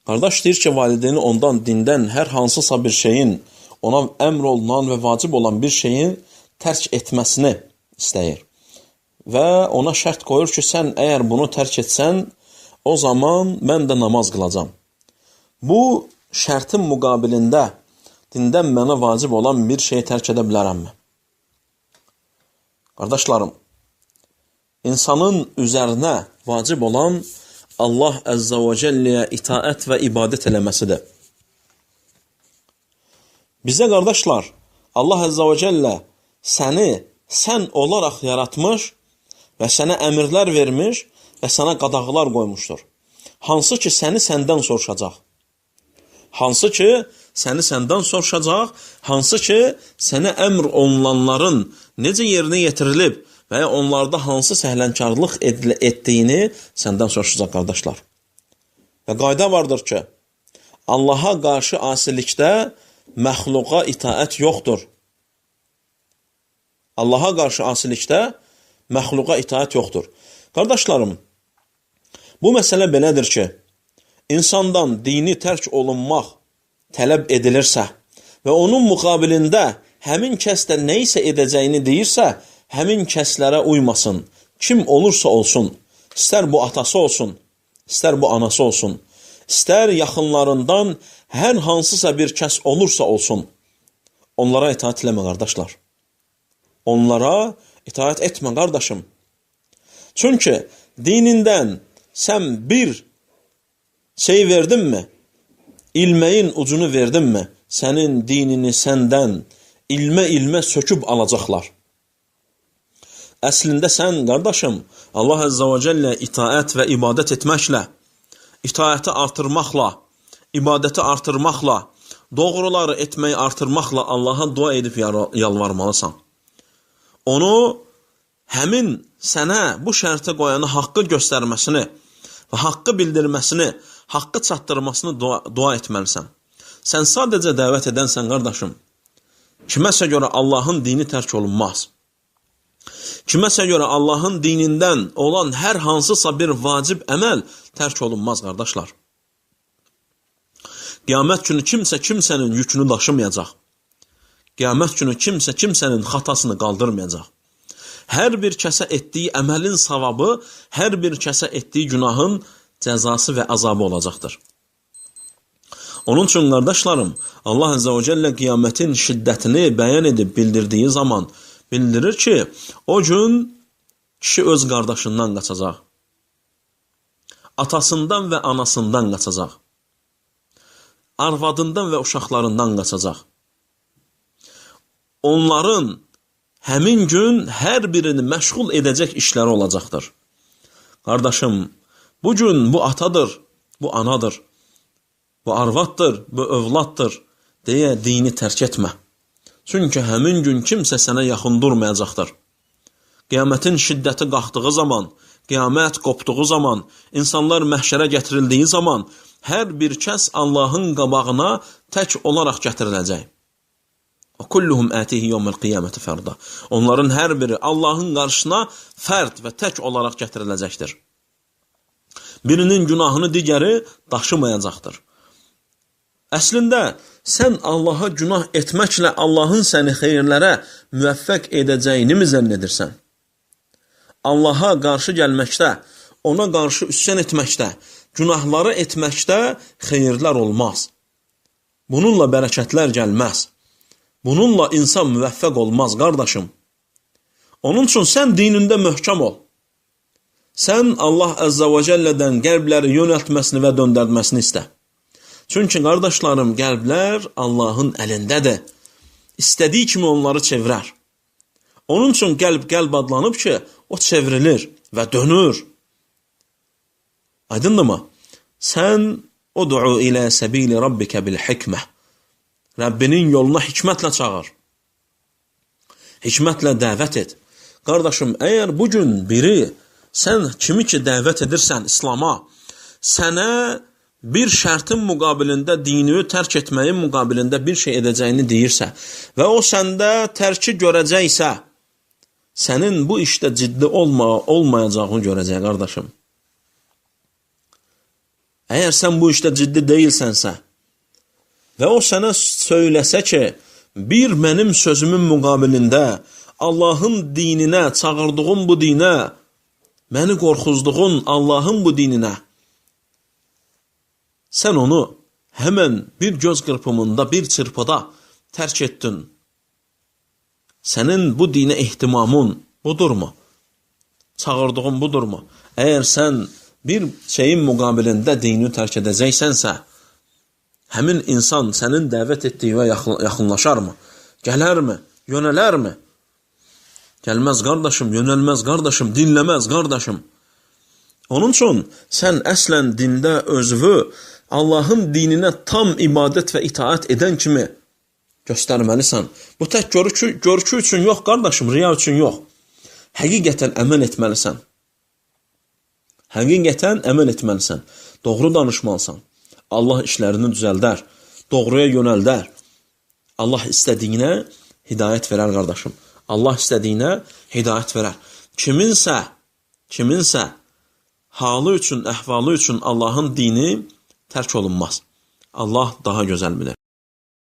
Qardaş deyir ki, valideyni ondan dindən hər hansısa bir şeyin, ona əmr olunan və vacib olan bir şeyin tərk etməsini istəyir. Və ona şərt qoyur ki, sən əgər bunu tərk etsən, o zaman mən də namaz qılacam. Bu şərtin müqabilində dindən mənə vacib olan bir şeyi tərk edə bilərəmmi? Qardaşlarım, insanın üzərinə vacib olan Allah Əzzə və Cəlləyə itaət və ibadət eləməsidir. Bizə qardaşlar, Allah Əzzə və Cəllə səni sən olaraq yaratmış və sənə əmrlər vermiş və sənə qadağalar qoymuşdur. Hansı ki, səni səndən soruşacaq. Hansı ki, səni səndən soruşacaq, hansı ki, sənə əmr olunanların necə yerinə yetirilib və ya onlarda hansı səhlənkarlıq etdiyini səndən soruşacaq qardaşlar. Və qayda vardır ki, Allaha qarşı asilikdə məxluqa itaət yoxdur. Allaha qarşı asilikdə məxluqa itaət yoxdur. Qardaşlarım, bu məsələ belədir ki, insandan dini tərk olunmaq tələb edilirsə və onun müqabilində həmin kəs də nə isə edəcəyini deyirsə, həmin kəslərə uymasın. Kim olursa olsun, istər bu atası olsun, istər bu anası olsun, istər yaxınlarından hər hansısa bir kəs olursa olsun, onlara itaət eləmə qardaşlar. Onlara itaət etmə qardaşım. Çünki dinindən sən bir şey verdinmi, ilməyin ucunu verdinmi, sənin dinini səndən ilmə-ilmə söküb alacaqlar. Əslində sən, qardaşım, Allah Əzzə və Cəllə itaət və ibadət etməklə, itaəti artırmaqla, ibadəti artırmaqla, doğruları etməyi artırmaqla Allaha dua edib yalvarmalısan. Onu həmin sənə bu şərtə qoyanı haqqı göstərməsini və haqqı bildirməsini, haqqı çatdırmasını dua etməlisən. Sən sadəcə dəvət edənsən, qardaşım. Kiməsə görə Allahın dini tərk olunmaz. Kiməsə görə Allahın dinindən olan hər hansısa bir vacib əməl tərk olunmaz, qardaşlar. Qiyamət günü kimsə kimsənin yükünü daşımayacaq. Qiyamət günü kimsə kimsənin xatasını qaldırmayacaq. Hər bir kəsə etdiyi əməlin savabı, hər bir kəsə etdiyi günahın cəzası və azabı olacaqdır. Onun üçün, qardaşlarım, Allah Əzzə və Cəllə qiyamətin şiddətini bəyan edib bildirdiyi zaman bildirir ki, o gün kişi öz qardaşından qaçacaq, atasından və anasından qaçacaq, arvadından və uşaqlarından qaçacaq. Onların həmin gün hər birini məşğul edəcək işləri olacaqdır. Qardaşım, bu gün bu atadır, bu anadır, bu arvaddır, bu övladdır deyə dini tərk etmə. Çünki həmin gün kimsə sənə yaxın durmayacaqdır. Qiyamətin şiddəti qalxdığı zaman, qiyamət qopduğu zaman, insanlar məhşərə gətirildiyi zaman hər bir kəs Allahın qabağına tək olaraq gətiriləcək. Və kulluhum atihi yevmel qiyaməti fərda. Onların hər biri Allahın qarşısına fərd və tək olaraq gətiriləcəkdir. Birinin günahını digəri daşımayacaqdır. Əslində, sən Allaha günah etməklə Allahın səni xeyirlərə müvəffəq edəcəyini mi zənn edirsən? Allaha qarşı gəlməkdə, ona qarşı üsyan etməkdə, günahları etməkdə xeyirlər olmaz. Bununla bərəkətlər gəlməz. Bununla insan müvəffəq olmaz, qardaşım. Onun üçün sən dinində möhkəm ol. Sən Allah Əzzə və Cəllədən qəlbləri yönəltməsini və döndərməsini istə. Çünki qardaşlarım, qəlblər Allahın əlindədir. İstədiyi kimi onları çevirər. Onun üçün qəlb qəlb adlanıb ki, o çevrilir və dönür. Aydındırmı? Sən ud'u ilə səbili rabbikə bil hikmə. Rəbbinin yoluna hikmətlə çağır. Hikmətlə dəvət et. Qardaşım, əgər bugün biri sən kimi ki dəvət edirsən İslama, sənə bir şərtin müqabilində dinini tərk etməyin müqabilində bir şey edəcəyini deyirsə və o səndə tərki görəcəksə, sənin bu işdə ciddi olmayacağını görəcək, qardaşım. Əgər sən bu işdə ciddi deyilsənsə və o sənə söyləsə ki, bir mənim sözümün müqabilində Allahın dininə, çağırdığım bu dinə, məni qorxuzduğun Allahın bu dininə, sən onu həmən bir göz qırpımında, bir çırpıda tərk etdin. Sənin bu dinə ehtimamın budurmu? Çağırdığın budurmu? Əgər sən bir şeyin müqabilində dini tərk edəcəksənsə, həmin insan sənin dəvət etdiyinə yaxınlaşarmı? Gələrmi? Yönələrmi? Gəlməz qardaşım, yönəlməz qardaşım, dinləməz qardaşım. Onun üçün sən əslən dində özünü Allahın dininə tam ibadət və itaət edən kimi göstərməlisən. Bu tək görkü üçün yox qardaşım, riya üçün yox. Həqiqətən əməl etməlisən. Həqiqətən əməl etməlisən. Doğru danışmalısan. Allah işlərini düzəldər, doğruya yönəldər. Allah istədiyinə hidayət verər qardaşım. Allah istədiyinə hidayət verər. Kiminsə halı üçün, əhvalı üçün Allahın dini tərk olunmaz. Allah daha gözəl bilir.